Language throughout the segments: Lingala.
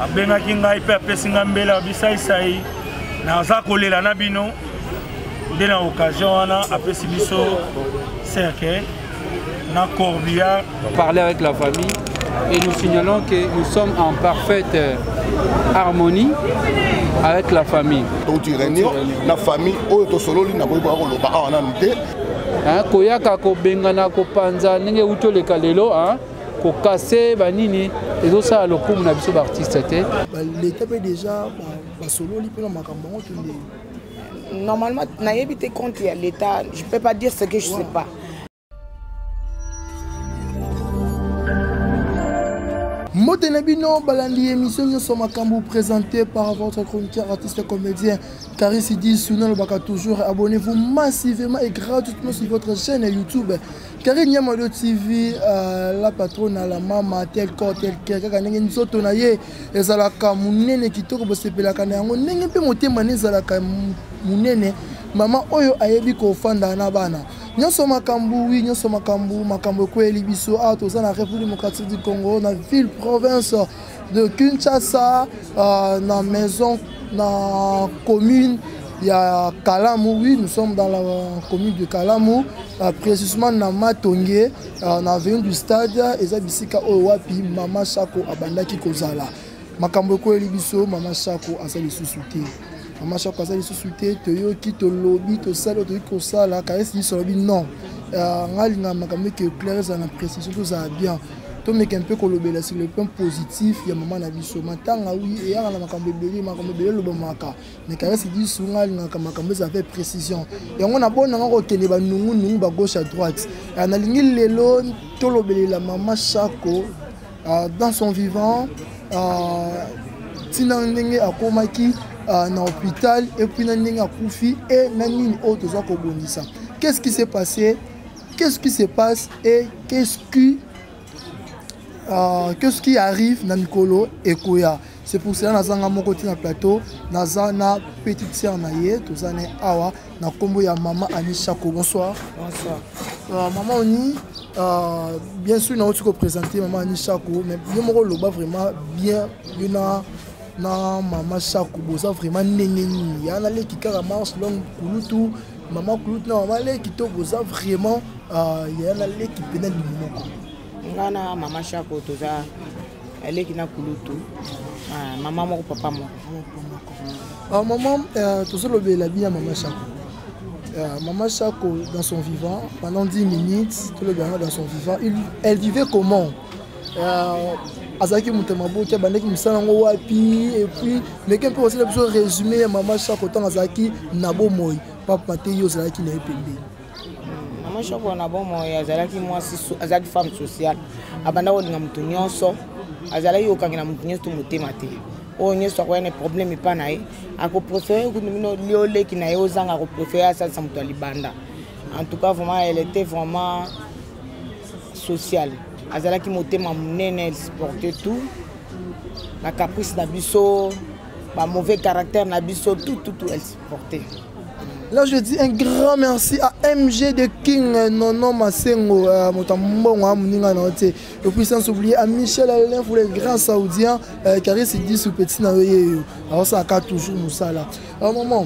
Abengaki ngai mpe apesi ngai mbela bisaisai naza kolela na bino nde na occasion wana apesi biso cercueil na corbillard. Parler avec la famille et nous signalons que nous sommes en parfaite euh, harmonie avec la famille. Touti réunion na famille oyo tosololi nakoki koya koloba awa nanu te. Koyaka kobengana kopanza ndenge euti oleka lelo kokase banini ezosala lokumu na biso baartiste te. Leta mpe deja basololi mpona makambo yango tondeli. Normalement nayebi te compte ya l'État, je peux pas dire ce que je sais pas. Mbote na bino balandi émission nyonso makambo présenté par votre chroniqueur artiste comédien Caris Idi Suna lobaka toujours. Abonnez-vous massivement et gratuitement sur votre chaîne YouTube Karine Nyamado TV, euh, la patronne la mama tel corps tel cœur kaka ndenge nzoto na ye ezalaka monene kitoko bosepelaka na yango ndenge mpe motema ne ezalaka monene mama oyo ayebi kofanda na bana nyonso makambo wi nyonso makambo makambo ekweyeli biso awa toza na République démocratique du Congo na ville province de Kinshasa euh, na maison na commune ya Kalamu. Oui, nous sommes dans la commune de Kalamu, euh, précisément na Matonge, euh, na avenue du stade, eza bisika oyo wapi Mama Shako abandaki kozala. Makambo ekweyeli biso, Mama Shako aza lisusu te. Mama Shako aza lisusu te, toyoki, tolobi, tosali oyo toyoki kosala, karesi biso alobi non. Euh, ngai alingaka makambo eke clair ezala na précision, tozala bien. Tomeka mpe kolobela sur le point positif ya mama na biso. Matanga wi eyaka na makambo ebele, makambo ebele elobamaka, mais karesi biso ngai alingaka makambo ezala mpe précision. Yango nabonanga kokende banungunungu ba gauche à droite. Nalingi lelo tolobelela mama Shako dans son vivant, ntina ndenge akomaki na hôpital et puis na ndenge akufi et na nini oyo toza kobongisa. Qu'est-ce qui s'est passé? Qu'est-ce qui se passe et qu'est-ce qui arrive na mikolo ekoya? C'est pour cela nazanga moko ti na plateau, naza na petite sœur na ye, toza na awa na kombo ya mama Annie Shako. Bonsoir. Bonsoir. Maman Annie, bien sûr nauti ko présenter maman Annie Shako, mais yo moko loba vraiment bien yo na mama Shako boza vraiment ndenge nini? Ya na leki kaka marche longue kulutu mama kulutu na mama leki to boza vraiment ya na leki pena limu moko. Nga na mama Shako toza leki na kulutu, mama moko papa moko. Maman, tozolobela bien mama Shako. Mama Shako dans son vivant pendant 10 minutes, tolobela dans son vivant, elle vivait comment? Azalaki moto ya maboki, abandaki mosala yango wapi? Et puis meke mpe osala biso résumé ya mama Shako ntango azalaki na bomoi. Papa te yo ozalaki na ye pembeni. Mama Shako na bomoi azalaki mwasi, azalaki femme sociale, abanda kolinga moto nyonso, azalaki kokangela moto nyonso to motema te. Oyo nyonso akoya na problème epa na ye, akopréféré kutu bino lioleki na ye ozanga, akopréféré asalisa moto ya libanda. En tout cas vraiment elle était vraiment sociale, azalaki motema monene, elle supportait tout, ba caprice na biso, ba mauvais caractère na biso, tout, tout, tout, elle supportait. Là, je dis un grand merci à MG de King, Nono Masengo, Motambongo, Moninga Naote. Et puis sans oublier à Michel Alain pour les grands Saoudiens, Caris dit sous petit Naoye. Alors ça a toujours nous ça là. Alors maman,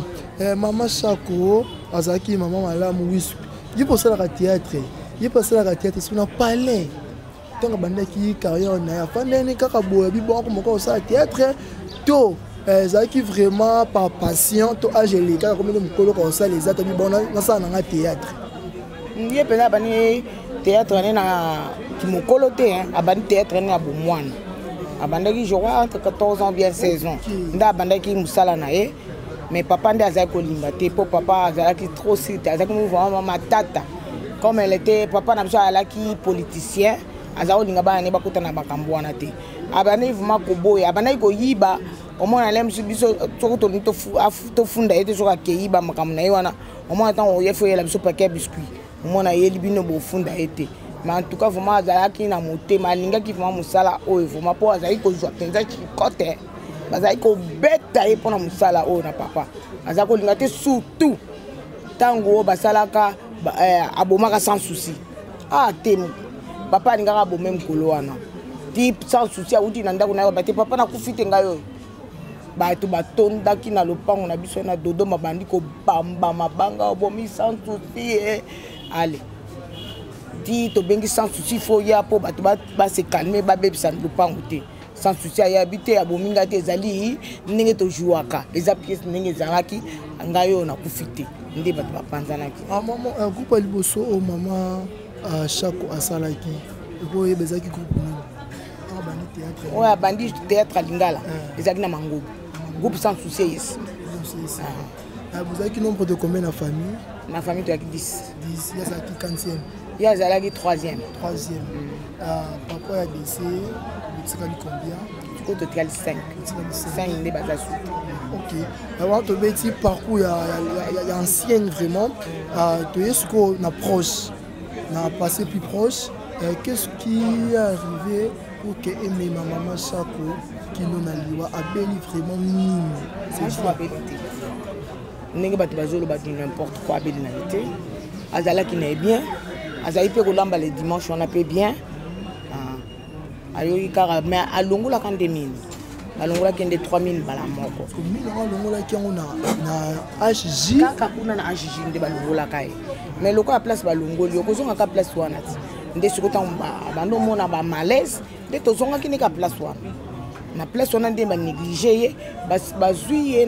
maman Shako, Azaki, maman Malam, oui. Il faut ça la théâtre. Il faut ça la théâtre, c'est un palais. Tant que bandaki carrière na ya fandeni kaka boya bi bon comme ça théâtre to ezalaki vraiment par passion to âge eleka komi mokolo kosala eza to bi bon nasala nanga théâtre. Ye mpenza abandi théâtre ne na kimokolo te, hein, abandi théâtre ne na bomwana. Abandaki je crois entre 14 ans bien 16 ans. Nde abandaki mosala na ye, mais papa nde azalaki kolinga te po papa azalaki trop strict, azalaki vraiment matata. Comme elle était, papa na biso azalaki politicien, azalaki kolinga bana ne bakota na makambo wana te. Abandaki vraiment koboya, abandaki koyiba. Omona le mosusu biso soki tolingi tofunda ye te, soki akeyiba makambo na ye wana, omona ntango oye fo oyela biso paquet ya biscuit, omona ayeli bino bofunda ye te. Mais en tout cas vraiment azalaki na motema, alingaki vraiment mosala oyo vraiment, mpo azalaki kozwa mpenza chicote, bazalaki kobeta ye mpona mosala oyo na papa azalaki kolinga te, surtout ntango oyo basalaka abomaka sans souci. Ah te, papa alingaka abome mokolo wana. Ti sans souci awuti na ndako na ye, bate papa nakufi te ngai oyo. Bato batondaki na lopango na biso na Dodoma, bandi kobamba mabanga, obomi sans souci. Eh. Ale ti tobengi sans souci, fo ya mpo bato base calme, babebisa lopango te. Sans souci ayabi te abomi ngai te, ezali ndenge tozwaka, eza pièce ndenge ezalaki, ngai oyo nakufi te, nde bato bapanzanaki. Ah, mama, groupe ya liboso oyo mama Chako asalaki, ekoyeba ezalaki groupe nini? Abandi théâtre. Oyo abandi théâtre ya lingala ezalaki na Mangobo, groupe sans souci yes. Bozalaki nombre de combien na famille? Na famille toyaki 10. 10, ye azalaki quantième? Ye azalaki troisième. Troisième. Papa ya décès, botikali combien? Sikoyo totikali 5. 5 nde baza suki. Ok, wana tobeti parcours ya ancienne vraiment. Toye sikoyo na proche, na passé plus proche. Qu'est-ce qui est arrivé pour que emema mama Chako kino na liwa? Abeli vraiment nini? Abeli te ndenge bato bazoloba du n'importe quoi. Abeli na ye te, azalaki na ye bien, azali mpe kolamba le dimanche wana mpe bien. Ayoki kaka, mais alongolaka nde mine, balongolaki nde 3000 mbala moko. Mine yango alongolaki yango na HJ? Kaka kuna na HJ nde balongolaka ye, mais lokola place balongoli, okozongaka place wana ti nde sikoyo ntango bando omona bamalaise, nde tozongaki nde ka place wana. Na place wana nde banéglige ye, bazwi ye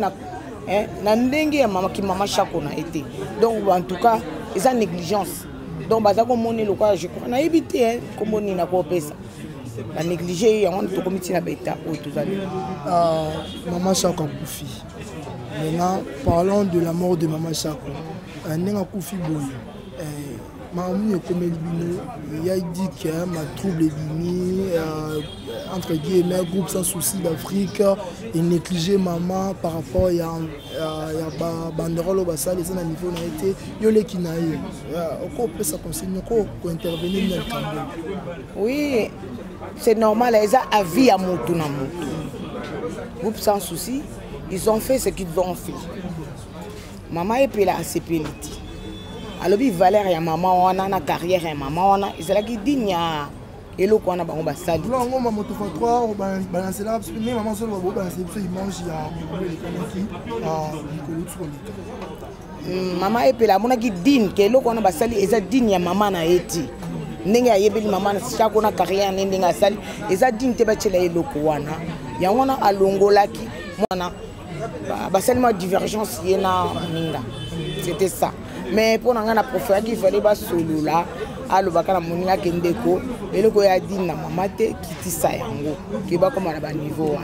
na ndenge ya mama kimama Chako na ye te. Donc en tout cas eza négligence. Donc baza komona lokola, je crois, nayebi te nkombo nini nakopesa, banéglige ye, yango wana tokomi ntina baeta oyo tozali. Mama Chako akufi. Maintenant, parlons de la mort de mama Chako. Ndenge akufi boye, makambo nini ekomeli bino? Ya dit que ma trouble ebimi, entre guillemets, groupe Sans Souci d'Afrique enégligé mama par rapport ya babanderole oyo basali, eza na niveau na ye te. Yo leki na ye, okopesa conseil nini? Oko kointervenir na likambo? Oui, c'est normal, eza avis ya motu na motu. Groupe Sans Souci, ils ont fait ce qu'ils ont fait. Mama Epela asepeli te, alobi valeur ya mama wana na carrière ya mama wana ezalaki digne ya eloko wana bango basali. Yango ma moto fa 3 balancelaka biso ndenge mama solo babobalanse biso image ya mokolo elekanaki, mikolo ti koleka. Mama Epela amonaki digne ke eloko wana basali eza digne ya mama na ye te. Ndenge ayebeli mama na Chako na carrière ne, ndenge asali eza digne te batiela ye eloko wana. Yango wana alongolaki mwana, basali mwa divergence ye na moninga, c'était ça. Mais mpo na ngai, na préféraki ifale basolola, alobaka na moninga ke ndeko, eloko oyo adine na mama te, kitisa yango ke bakoma na baniveau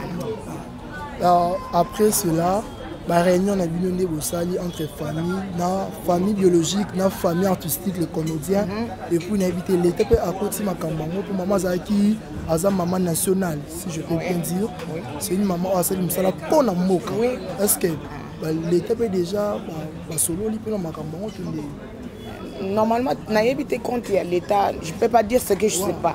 wana. Après cela, baréunion na bino nde bosali entre famille na famille biologique na famille artistique, le comédien, et puis nayebi te, leta mpe akoti makambo yango, mpo mama azalaki, aza mama nationale, si je peux bien dire. C'est une maman oyo asali mosala mpo na mboka. Est ce que leta mpe déjà basololi mpe na makambo yango to nde? Normalement nayebi te compte ya l'état, je peux pas dire ce que je sais pas,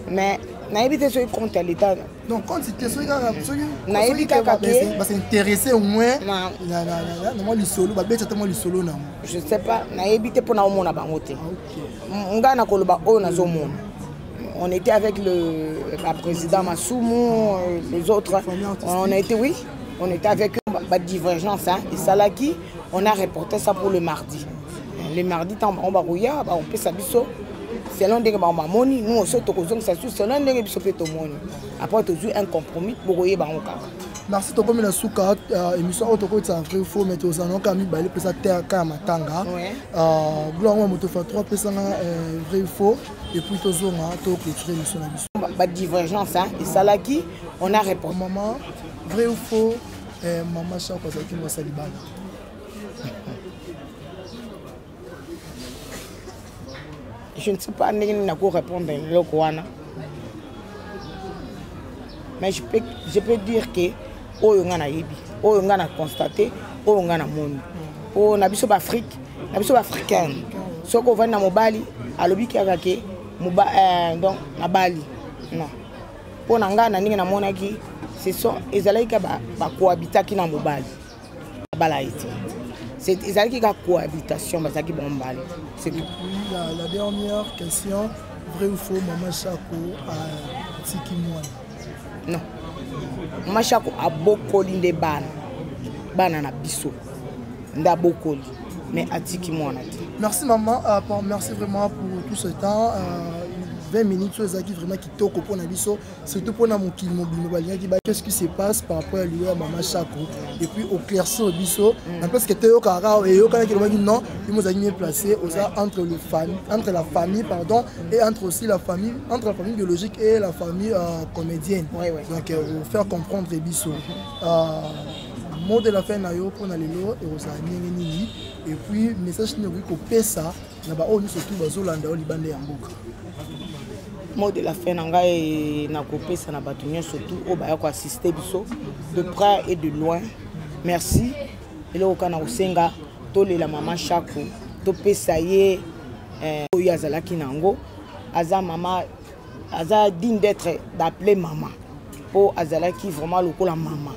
mais nayebi te soki compte ya l'état. Non, compte te, soki kaka soki Nayebi kaka ke bas'intéressé au moins na mwa lisolo, babeti ata mwa lisolo nango. Je sais pas, nayebi te mpona omona bango te. Ngai na koloba oyo nazomona, on était avec le la président Masumu, les autres, on a été, oui, on était avec eux. Ba divergence, hein, esalaki, on a reporté ça pour le mardi. Le mardi ntango bango bakoya, bakopesa biso selon ndenge bango bamoni. Nous aussi tokozongisa su selon ndenge biso mpe tomoni. Après tozwi un compromis, bokoyeba yango kaka. Merci. Tokomi na suka émission oyo, tokotisa vrai faux, mais tozala kaka mibale mpesa te ka ya matanga bilo yango ya moto fa 3. Pesanga vrai faux et puis tozonga toclôture émission na biso. Badivergence, hein, esalaki, on a répondu. Mama, vrai ou faux, mama Chako azalaki mwasi ya libala? Je ne sais pas ndenge nini nako répondre eloko wana, mais je peux dire que oyo nga nayebi, oyo nga na constate, oyo nga namoni, oyo na biso baafrike, na biso baafricaine, soki ovandi na mobali, alobi kaka ke donc nabali, non. Mpo na ngai, na ndenge namonaki, ce sont ezalaki ka bacohabitaki na mobali, abala ye te, ezalaki kaka cohabitation, bazalaki bango mibale, c'est tout. La dernière question, vrai ou faux, mama Chako Atiki mwana? Non, Mama Shako abokoli nde bana, bana na biso nde abokoli, mais atiki mwana te. Merci maman, merci vraiment pour tout ce temps, 20 minutes oyo ezalaki vraiment kitoko mpona biso, surtout mpona mokili mobimba balingaki ba qu'est-ce qui se passe par rapport ya liwa ya Mama Shako, et puis oclaircir biso na place que toyokaka kaka eyokanaki, elobaki non, yo mozalaki mieux placé, oza entre le famille, entre la famille, pardon, et entre aussi la famille, entre la famille biologique et la famille comédienne. Donc faire comprendre biso. Mot de la fin na yo mpona lelo ekozala ndenge nini, et puis message nini okoki kopesa na baoyo nyonso tu bazolanda yo libanda ya mboka? Mot de la fin na ngai nakopesa na bato nyonso tu oyo baya koassiste biso de près et de loin, merci. Eloko kaka na kosenga, tolela Mama Shako, topesa ye oyo azalaki na yango. Aza mama, aza digne d'être d'appeler mama, mpo azalaki vraiment lokola mama,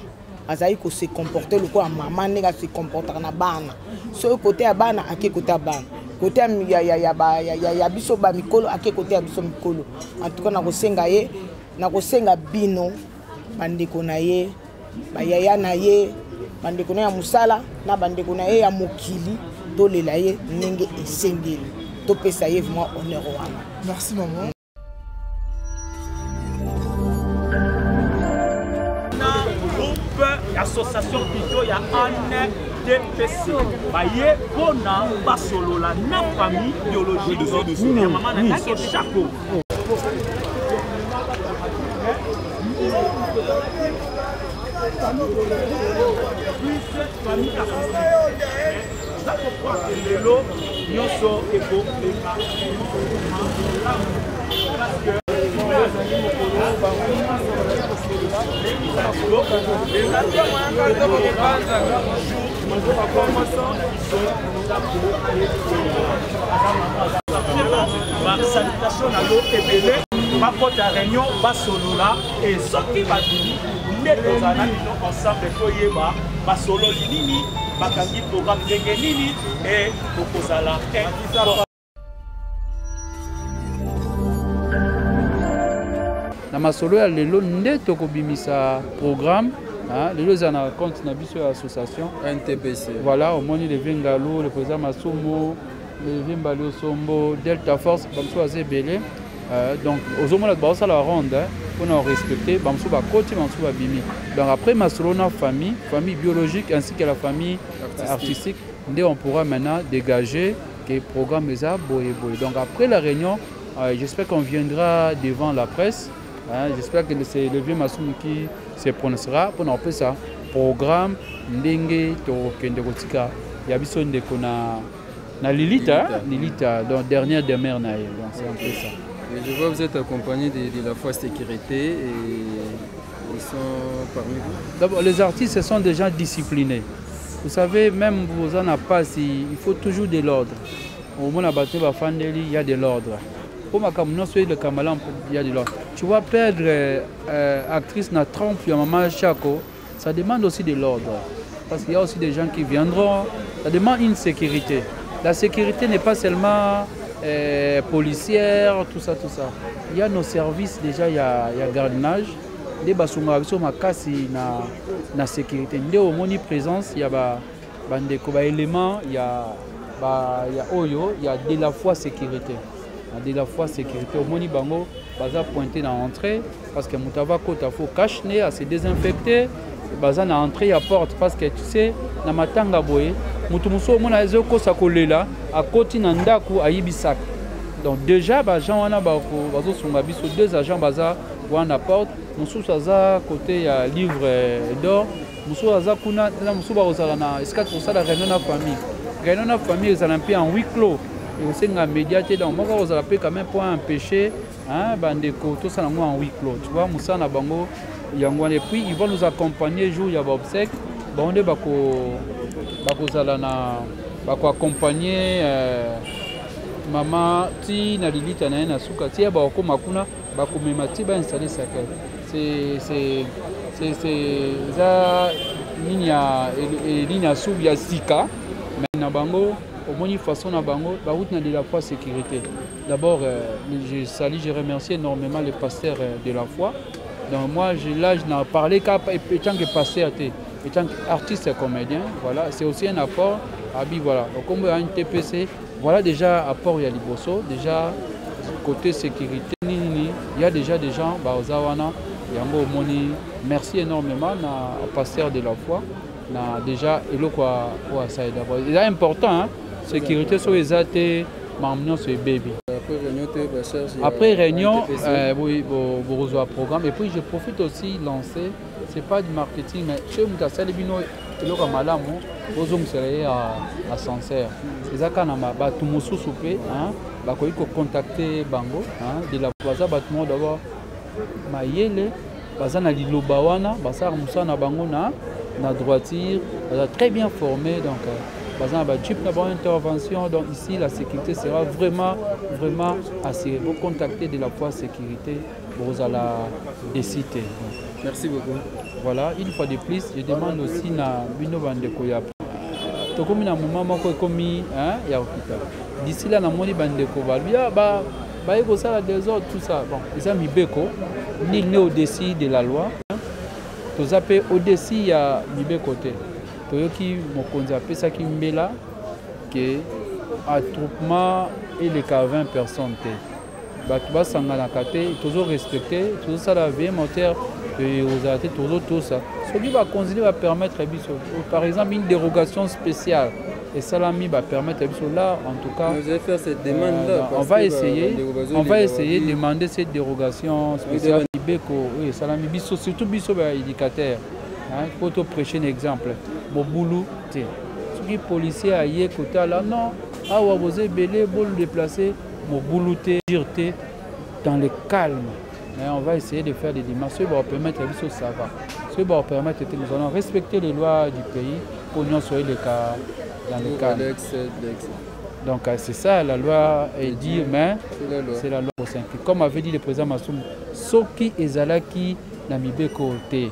azalaki kose comporter lokola mama, ndenge ase comportaka na bana. Soki kote ya bana, ake kote ya bana, kote ya biso bamikolo, ake kote ya biso mikolo. En tout cas, nakosenga ye, nakosenga bino bandeko na ye, bayaya na ye, bandeko na ye ya mosala na bandeko na ye ya mokili, tolela ye ndenge esengeli, topesa ye vraiment honneur wana. Merci maman. Na groupe association plutôt ya ANDPC baye mpona basolola na famille biologique ya mama na biso Shako. Plus famille artistique, za kokroire lelo nyonso ekoleka malamu, parce que ezali mokolo bango nyonso bazali kosolola. Basalutation na yo ebele, bakota réunion, basolola, e soki babimi nde tozala na bino ensemble, toyeba basololi nini, bakangi programme ndenge nini, e tokozala. Na masolo ya lelo nde tokobimisa programme. Lelo eza na compte na biso ya association NTPC. Voilà, omoni le vieux Ngalou, le président Masumu, le vieux Mbali Osombo, Delta Force, bamosusu baza ebele. Donc ozomona bazosala ronde mpona korespecte, bamosusu bakoti, bamosusu babimi. Donc après masolo na famille, famille biologique ainsi que la famille artistique, artistique, nde on pourra maintenant dégager que programme eza boye boye. Donc après la réunion, j'espère qu'on viendra devant la presse, hein, j'espère que c'est le vieux Masumu qui se prononcera mpona kopesa programme ndenge tokokende kotika ya biso ndeko na Lilita, Lilita, donc dernière demeure na ye. Donc c'est un peu ça. Et je vois que vous êtes accompagné de la foi sécurité et ils sont parmi vous. D'abord, les artistes, ce sont des gens disciplinés. Vous savez, même vous en avez pas, il faut toujours de l'ordre. Au moins, il y a de l'ordre. Pour ma non, le Kamalan, il y a de l'ordre. Tu vois, perdre actrice na trompe, il y a Maman Chako, ça demande aussi de l'ordre. Parce qu'il y a aussi des gens qui viendront. Ça demande une sécurité. La sécurité n'est pas seulement policière, tout ça, tout ça. Il y a nos services déjà, il y a gardiennage. Nde basungaka biso makasi na sécurité. Nde omoni présence ya bandeko, baélément ya oyo ya de la foi sécurité. De la foi sécurité, omoni bango baza pointé na entrée, parce que moto ava kota, faut cache-nez, à se désinfecter. Baza na entrée ya porte, parce que tu sais, na matanga boye, moto mosusu omona ezokosa kolela, akoti na ndako, ayibi sac. Donc déjà baagent wana bazosunga biso, deux agents baza wana porte, mosusu aza côté ya livre d'or, mosusu aza kuna, na mosusu bakozala na esika kosala réunion na famille. Réunion na famille ezala mpe en huis clos, ekosenga média te. Donc moko akozala mpe quand même pour empêcher, hein, bandeko tosala yango en huis clos, tu vois. Mosala na bango yango wana, et puis ils vont nous accompagner jour ya baobsèque. Bango nde bakozala na bakoaccompagne mama ti na lilita na ye na suka, ti ya bakokóma kuna, bakomema ti bainstalle cercueil. Eza nini ya nini ya subu ya sika, mais na bango omoni façon na bango bauti na de la foi sécurité. D'abord, euh, je salue, je remercie énormément les pasteurs euh, de la foi. Donc moi, je, là, je n'en parlais qu'en tant que pasteur, en tant qu'artiste et comédien. Voilà, c'est aussi un apport. Abi, voilà. Donc, comme il y a une TPC, voilà déjà apport, il y a Liboso, déjà côté sécurité, il y a déjà des gens, bah, Ozawana, yango omoni merci énormément na pasteur de la foi na déjà eloko oyo asali d'abord eza important hein? sécurité soki eza te makambo nyonso ebebi après réunion euh, oui, bokozwa programme et puis je profite aussi lancer c'est pas du marketing mais soki moto asali bino eloko ya malamu bozongisela ye ascenseur eza kaka na bato mosusu mpe bakoki kocontacte bango de la baza bato moko d'abord mayele baza na liloba wana basalaka mosala na bango na na droiture baza très bien formé donc euh, baza na bajeep na bango intervention. Donc ici, la sécurité sera vraiment vraiment assurée. Bocontacter de la foi sécurité, bozala décité. Merci beaucoup. Voilà, une fois de plus, je demande aussi na bino bandeko ya tokomi na moment moko ekomi ya kokita. D'ici là, namoni bandeko balobi ba baye kosala désordre, tout ça. Bon, eza mibeko, nul n'est au-dessus de la loi. Toza mpe au-dessus ya mibeko te. Toyoki mokonzi apesaki mbela ke attroupement eleka 20 personnes te, bato basanganaka te. Tozorespecte, tozosala veille moteur ozala te, tozotosa. Soki bakonzi nde bapermettre biso, par exemple une dérogation spéciale esalami, bapermettre biso là, en tout cas. Vous allez faire cette demande là? On va essayer, on va essayer de demander cette dérogation spéciale. Mibeko oyo esalami, biso surtout biso baéducateur po toprêche un exemple, mobulu te. Soki policier aye kotala, non, awa boza ebele, bolu déplacer, mobulu te, dire te, dans le calme. Mais on va essayer de faire des démarches. Ceux qui vont permettre, ça va. Ceux qui vont permettre, nous allons respecter les lois du pays pour nous soyez le cas dans le calme. Donc c'est ça, la loi est dit, mais c'est la loi. Comme avait dit le président Massoum, soki ezalaki na mibeko te,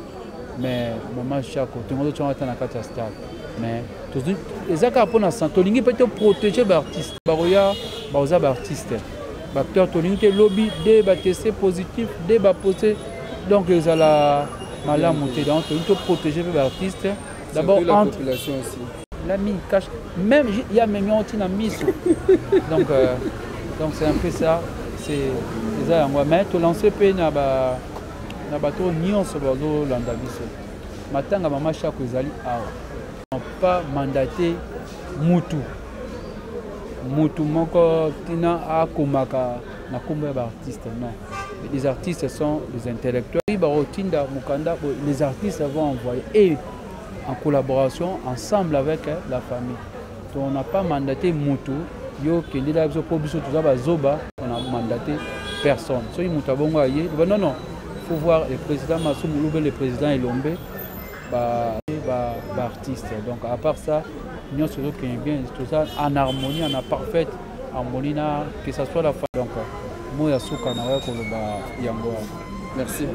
mais mama Chako, tongo tongo ata na kati ya stade. Mais eza kaka mpona tolingi mpe toprotéger baartiste bakoya, baoza baartiste, baacteur. Tolingi te lobi de bateste positif de bapose, donc ezala malamu te. Donc tolingi toprotéger mpe baartiste d'abord la entre population aussi. La mine cache même il y a même ntina miso. Donc donc c'est un peu ça, c'est eza yango. Mais tolance mpe na ba na bato nyonso bazolanda biso, matanga mama Chako ezali awa, pas mandaté mutu mutu moko ntina akomaka na nkombo ya baartiste, non. Les artistes sont des intellectuels, bakotinda mokanda, les artistes vont envoyer et en collaboration ensemble avec la famille. Donc on n'a pas mandaté mutu yo kendela biso mpo biso toza bazoba. On a mandaté personne. Soki moto abongo aye, non, non, faut voir le président Masumu ou le président Elombe, baartiste ba, ba. Donc à part ça, nyonso ezokende bien, toza en harmonie, en parfaite harmonie na que ça soit la fa. Donc mo ya suka na oya koloba yango wana. Merci.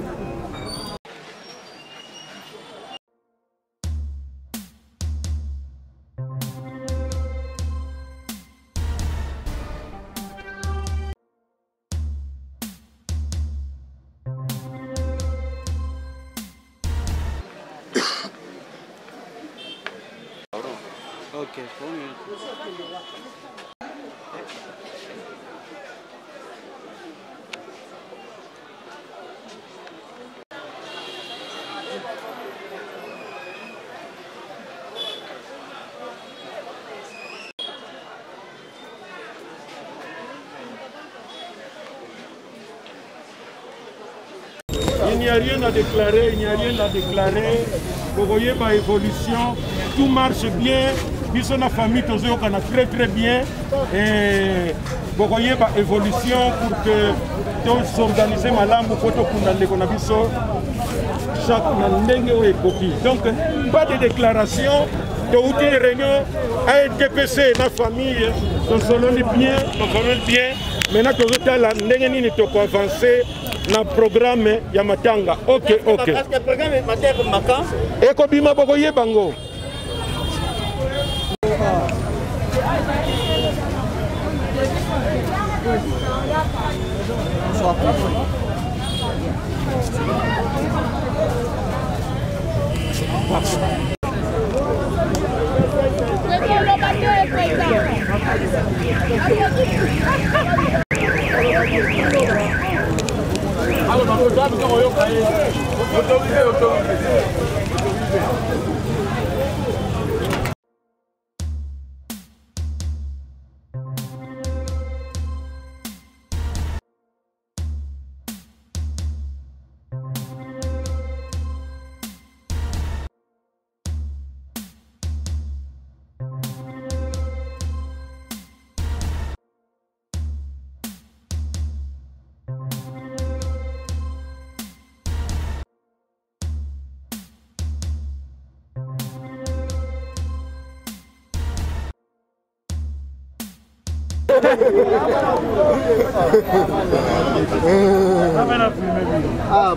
Ok. Il n'y a rien à déclarer, il n'y a rien à déclarer. Bokoyeba évolution, tout marche bien. Biso na famille tozoyokana très très bien. Et bokoyeba évolution pour que tosorganize malamu po tokunda ndeko na biso chaque na ndenge oyo ekoki. Donc pas de déclaration. Touti réunion ANTPC na famille, tosololi bien, tosololi bien. Maintenant tozotala ndenge nini tokoavance na programme ya matanga. Ok, ekobima, bokoyeba ngo. Ah,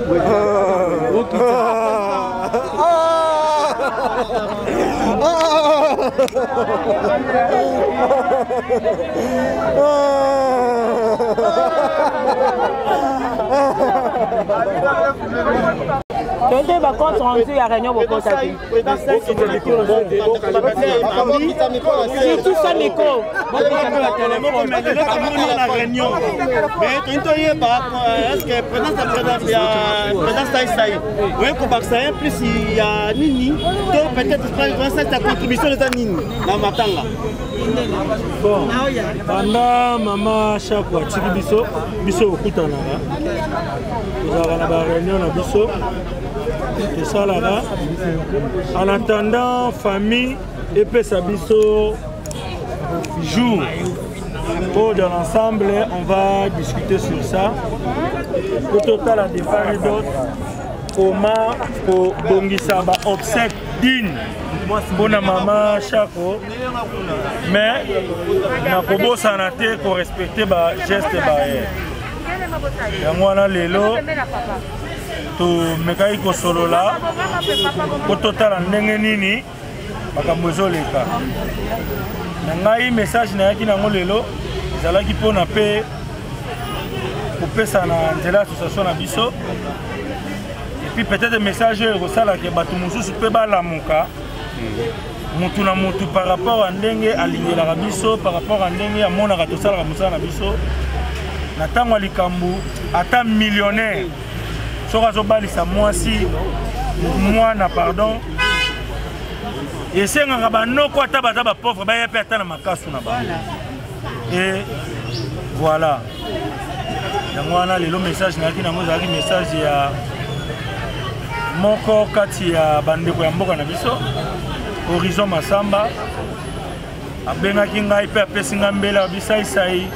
Toyei ba compte rendu ya réunion bokotaki. Surtout ça micro. Na réunion, mais toyini toyeba est ce que présence ya président Saisai oye kobakisa ye plus ya nini, to peut-être président ya contribution eza nini na matanga? Bon, banda mama Shako atiki biso, biso kokutanaka, tozalaka na baréunion na biso tosalaka en attendant famille epesa biso jour. Oh, dans l'ensemble, on va discuter sur ça. Au total, de part et d'autre, comment kobongisa ba obsèque digne mpona mama Shako, mais nakobosana te korespecte bageste barrière. Yango wana lelo tomekaki kosolola po totala ndenge nini makambo ezoleka. Na ngai, message nayaki nango lelo ezalaki mpona mpe kopesa na nzela association na biso, et puis peut-être message oyo ekosalaka bato mosusu mpe balamuka, mutu na mutu par rapport a ndenge alingelaka biso, par rapport a ndenge amonaka tosalaka mosala na biso. Na ntango ya likambo, ata millionnaire soki azobalisa mwasi, mwana, pardon, esengaka banoko, ata baza bapauvre, baya mpe ata na makasu na bango. Et voilà, yango wana lelo message nayaki nango ezalaki message ya moko kati ya bandeko ya mboka na biso, Horizon Masamba. Abengaki ngai mpe apesi ngai mbela bisaisai,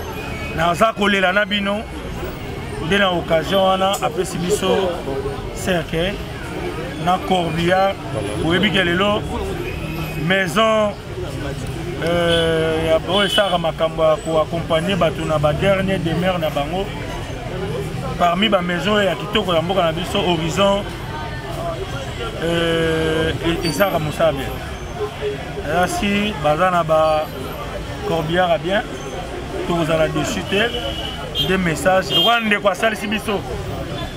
naza kolela na bino. Nde na occasion wana apesi biso cercueil na corbillard. Boyebi ke lelo maison ya oyo esalaka makambo ya koaccompagne bato na badernier demeure na bango, parmi bamaison oyo ya kitoko ya mboka na biso, Horizon esalaka mosala bien. Asi baza na ba corbillard ya bien, tokozala dessus te. Nde message lokola ndeko asalisi biso,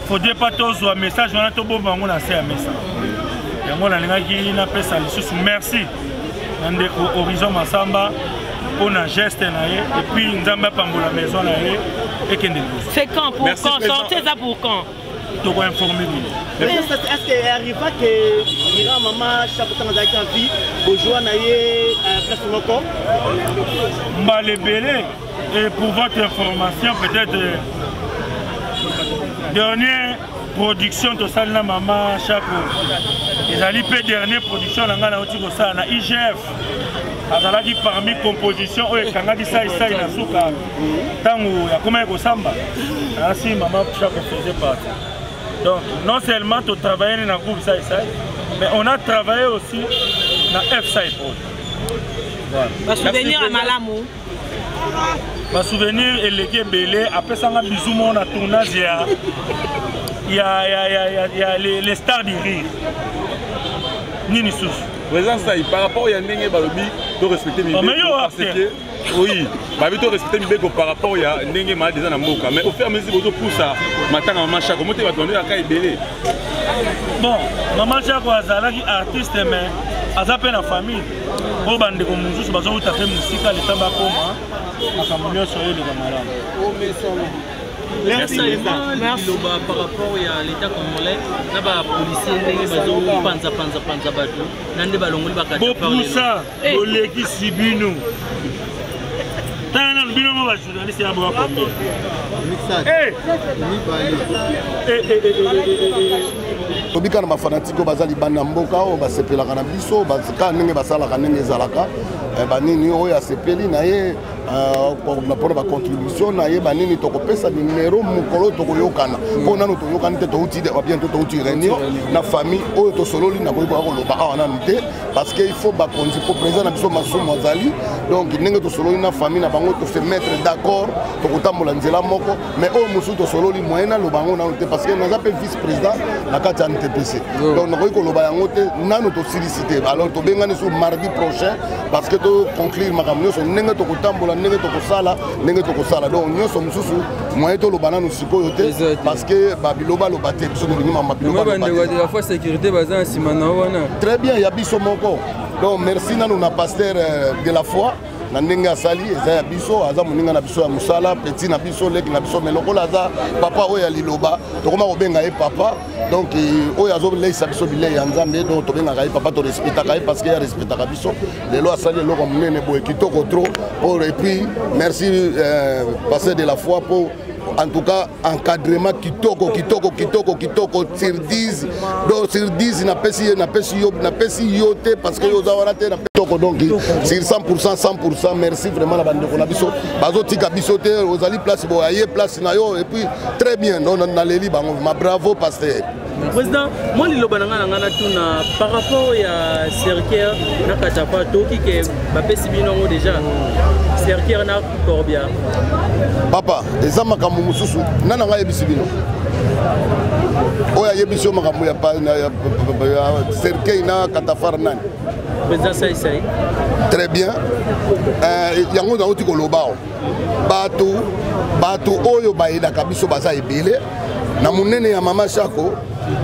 faudrait pas tozwa message wana tobomba yango na se ya mesa. Yango nalingaki napesa lisusu merci na ndeko Horizon Masamba mpo na geste na ye, et puis Nzambe apambola maison na ye, ekende liboso. C'est quand pour? Merci, quand président. Sortie eza pour quand? Tokoinforme bino. Est-ce que arriva que ira mama Shako ntango azalaki en vie, bozwa na ye place moko? Mbala ebele. Et pour votre information, peut-être dernière production tosali na mama Shako ezali mpe dernière production na ngai nauti kosala na IGF. Azalaki parmi composition oyo ekangaki saisai na suka ntango yakomaki kosamba. Asi mama Shako faisait partie. Donc non seulement totravaille na groupe Saisai, mais on a travaillé aussi na F Sai Prod. Voilà. Basouvenir ya malamu? Basouvenir eleki ebele. Apesanga bizu moko na tournage ya les Stars du Rire. Nini susu? Président Sai, par rapport ya ndenge balobi to respecter Oh, mais yo, parce que oui. Babi to respecter mibeko par rapport ya ndenge malade eza na mboka. Mais au fur et à mesure bozopusa matanga mama Shako, mote bato bando yaka ebele. Bon, mama Shako azalaki artiste mais aza mpe na famille oyo bandeko mosusu bazowuta mpe mosika leta bakoma makambo nyonso oyo eleka malamu. Merci liloba par rapport ya l'état congolais na bapolicier ndenge bazopanzapanzapanza bato na nde balongoli bakatabopusa bolekisi bino. Tala nanu bino mo bajournaliste ya boa combien? Tobika na bafanatike oyo baza libanda mboka oyo basepelaka na biso kaka ndenge basalaka, ndenge ezalaka, banini oyo asepeli na ye mpona bacontribution na ye, banini, tokopesa numero mokolo tokoyokana, mpo nano toyokani te. Touti bientôt, touti réunion na famille oyo tosololi. Nakoki koya koloba awa nanu te parce que il faut bakonzi, mpo président na biso Masumu azali. Donc ndenge tosololi na famille na bango, tose mettre d'accord, tokotambola nzela moko. Mais oyo mosusu tosololi, moyen naloba yango nano te parce que naza mpe vice président na kati ya NTPC, donc nakoki koloba yango te, nano tosilisi te. Alors tobengani sur mardi prochain parce que toconclure makambo nyonso, ndenge tokotambola, ndenge tokosala, ndenge tokosala. Donc nyonso mosusu, moyen toloba nano sikoyo te parce que babilobaloba te, biso tolingi mama. Bilobaloba de la foi sécurité baza na nsima na wana. Très bien, ya biso moko. Donc merci nano na pasteur de la foi na ndenge asali. Eza ya biso, aza moninga na biso ya mosala, petit na biso, leki na biso, mais lokola aza papa oyo ya liloba, tokoma kobenga ye papa. Donc oyo azoleisa biso bilei ya Nzambe, donc tobengaka ye papa, torespectaka ye parce que ye arespectaka biso. Lelo asali eloko monene boye, kitoko trop. Et puis merci pasteur de la foi po en tout cas encadrement kitoko, kitoko, kitoko, kitoko, sur 10. Donc sur 10 napesi ye, napesi yo, napesi yo te parce que yo oza wana te. Kitoko, donc sur 100%, 100%. Merci vraiment na bandeko na biso bazotika biso te. Ozali place boye, aye place na yo, et puis très bien. Donc naleli bango ma bravo, pasteur. Président, mwa liloba na ngai natuna par rapport ya cercueil na katafa. Toyoki ke bapesi bino yango déjà, cercueil na corbillard. Papa, eza makambo mosusu. Nana ngai ayebisi bino, oyo ayebisi yo makambo ya cercueil na catafalque, nani? Président Saisai. Très bien. Yango nauti koloba o bato oyo bayedaka biso baza ebele na monene ya mama Shako.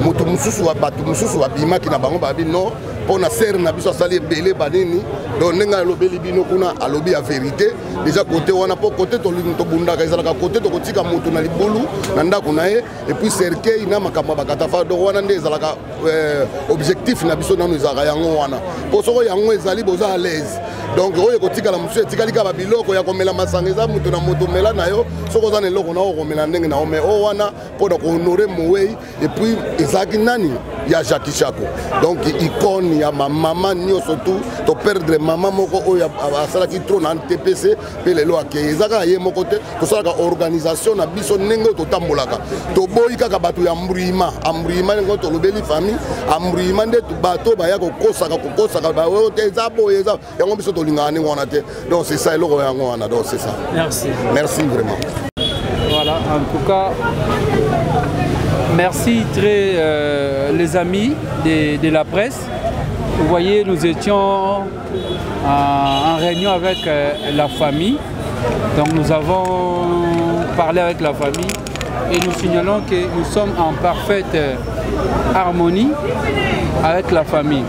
Moto mosusu, bato mosusu babimaki na bango, babi non, mpo na sere na biso asali ebele, banini. Donc ndenge alobeli bino kuna, alobi ya vérité déjà côté wana, mpo côté tobundaka ezalaka côté tokotika moto na libulu na ndako na ye, et puis cercueil na makambo ya bakatafa. Donc wana nde ezalaka objectif na biso nano, ezalaka yango wana, mpo soko yango ezali, boza à l'aise. Donc oyo ekotikala mosusu, etikali kaka babiloko ya komela masanga. Eza moto na moto, mela na yo soki oza na eloko na yo, okomela ndenge na yo. Mais oyo wana mpo na kohonorer mowei. Et puis ezalaki nani ya Jacques Chako, donc icône ya bamama nyonso. Tu toperdre mama moko oyo asalaki trop na NTPC, mpe lelo akei. Eza kaka ye moko te. Tosalaka organisation na biso ndenge oyo totambolaka. Toboyi kaka bato ya embrouillement, embrouillement. Ndenge tolobeli famille, embrouillement nde bato baya kokosaka, kokosaka oyo te, eza boye, eza yango. Biso tolingaka ndenge wana te. Donc c'est ça, eloko yango wana. Donc c'est ça. Merci. Merci vraiment. Voilà, en tout cas, merci très les amis de la presse. Vous voyez, nous étions en réunion avec la famille. Donc nous avons parlé avec la famille et nous signalons que nous sommes en parfaite harmonie avec la famille.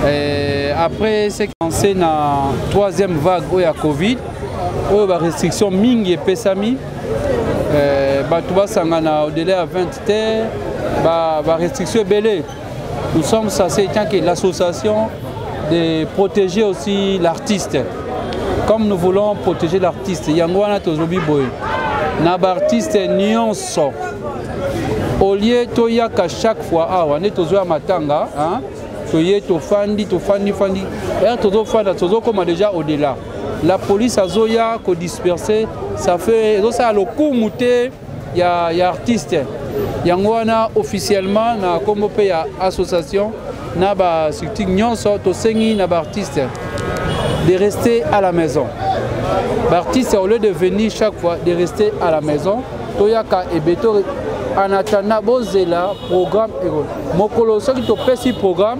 Et après, c'est lancé dans la troisième vague où il y a Covid, où il y a restriction mingi epesami, bato basangana au-delà ya 20 te, barestriction ebele. Nous sommes censés, tant que l'association, de protéger aussi l'artiste. Comme nous voulons protéger l'artiste, yango wana tozolobi boye na baartiste nyonso: au lieu toyaka chaque fois awa nde tozwa matanga, hein, toye, tofandi, tofandi, fandi ere, tozofanda, tozokoma déjà au-delà, la police azoya kodisperse, ça fait ezosala lokumu te ya artiste. Yango wana officiellement na nkombo mpe ya association na bastructure nyonso, tosengi na baartiste de rester à la maison. Baartiste, au lieu de venir chaque fois, de rester à la maison. Toyaka ebeto en attendant, bozela programme mokolo. Soki topesi programme,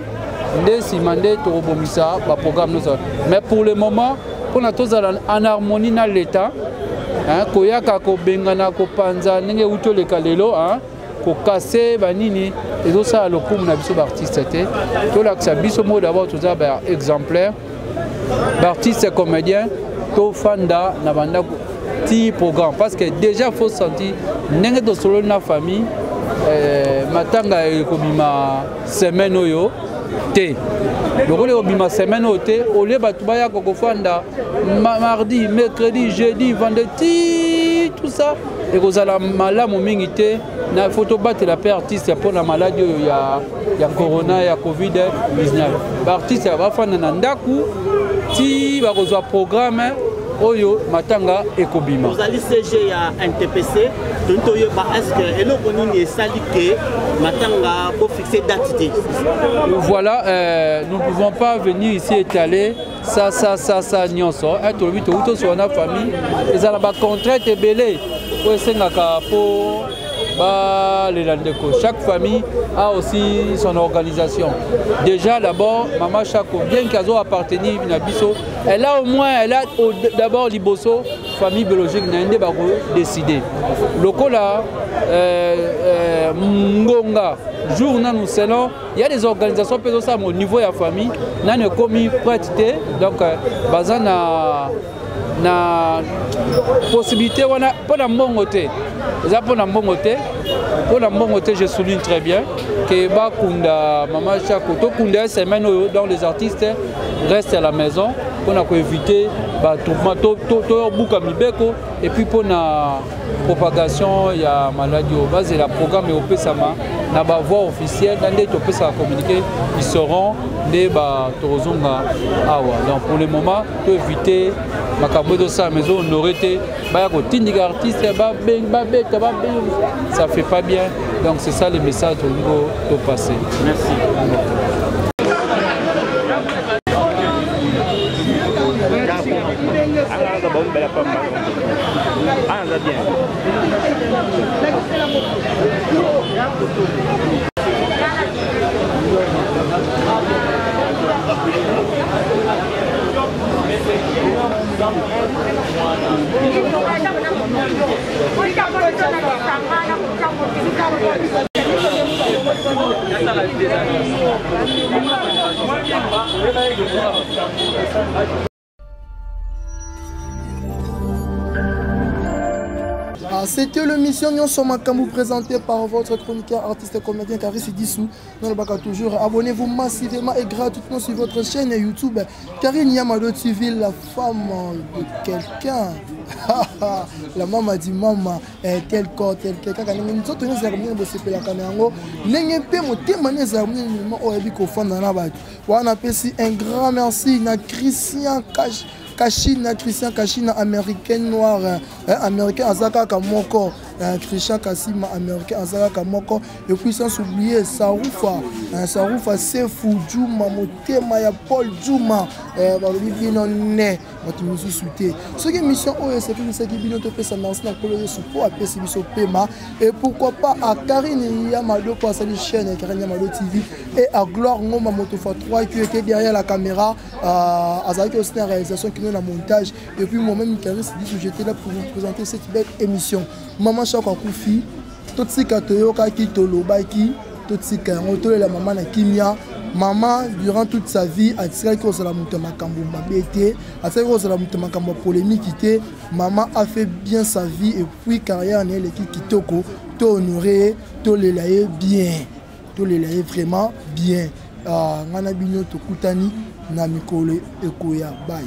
nde nsima nde tokobongisa baprogramme nyonso. Mais pour le moment, mpona tozala en harmonie na l'État, hein, koyaka kobengana kopanza ndenge euti oleka lelo, hein, kokase banini ezosala lokumu na biso baartiste te. Tolakisa biso moko d'abord toza baexemplaire, baartiste comédien, tofanda na bandako ti programme, parce que déjà faut sentir ndenge tosololi na famille, matanga ekobima semaine oyo te. Lokola ekobima semaine oyo te, olie bato bayaka kofanda mardi, mercredi, jeudi, vendredi, tout ça ekozala malamu mingi te. Na faut tobatela mpe artiste mpo na maladi oyo ya corona, ya covid-19. Baartiste bafanda na ndako ti bakozwa programme oyo matanga ekobima. Ozali CG ya NTPC, tolingi toyeba est ce que eloko nini esali ke matanga bofixe date te? Voilà, nous ne pouvons pas venir ici étaler ça ça ça ça nyonso. Tolobi touti tosola na famille, ezala bacontrainte ebele oyo esengaka mpo balela ndeko. Chaque famille a aussi son organisation. Déjà d'abord, mama Chako, bien qu'azo appartenir na biso, elle a au moins, elle a d'abord liboso famille biologique na ye nde bakodécide lokola ngonga jour nanu, selon il y a des organisations mpe ezosalama au niveau ya famille, nanu ekomi prête te. Donc baza na possibilité wana mpo na mbongo te, eza mpo na mbongo te, mpo na mbongo te. Je souligne très bien ke bakunda mama Chako, tokunda ye semaine oyo, donc les artistes restent à la maison mpona koéviter batroupement, tobuka mibeko, et puis mpona propagation ya maladie oyo. Bazela programme ekopesama na bavoie officielle, na nde topesaka communiqué, ils seront nde tokozonga awa. Donc pour le moment toéviter makambo ezosalama, ezohonore te. Baya kotindika artiste, babeta, ça fait pas bien. Donc c'est ça le message tolingi topasser. Merci. Ah, c'était l'émission Nyonso Makambu présentée par votre chroniqueur artiste et comédien Caris Dissou. Dans le bac toujours, abonnez-vous massivement et gratuitement sur votre chaîne YouTube Karine Yamado TV, la femme de quelqu'un. La maman dit maman, tel corps, tel quelqu'un. Nzoto nyonso ezalaka monene, bosepelaka na yango ndenge mpe motema nde ezalaka monene oyo oyebi kofanda na bato wana. Apesi un grand merci na Christian Cash Kachina, Christian Kachina, américain noir, hein, américain aza kaka moko, hein, Christian Kasima, américain aza kaka moko. Et puis sans oublier Saroufa, hein, Saroufa Sefu Juma, motema ya Paul Juma, balobi bino ne bato mosusu te. Soki émission oyo esepelisaki bino, topesa merci na Nkolo Yesu mpo apesi biso pema, et pourquoi pas à Karine Yamado mpo asali chaîne Karine Yamado TV, et à Gloire Ngoma Motofa 3 qui était derrière la caméra, azalaki aussi na réalisation kino na montage. Et puis moi-même Karis dit, j'étais là pour vous présenter cette belle émission. Maman Chako akufi, totika toyokaki, tolobaki, totika yango, tolela mama na kimia. Mama durant toute sa vie atikaki kozala moto ya makambo mabe te, atikaki kozala moto ya makambo ya polémique te. Mama a fait bien sa vie et puis carrière na ye eleki kitoko. Tohonore ye, tolela ye bien, tolela ye vraiment bien. Ngai na bino tokutani na mikolo ekoya. Bye.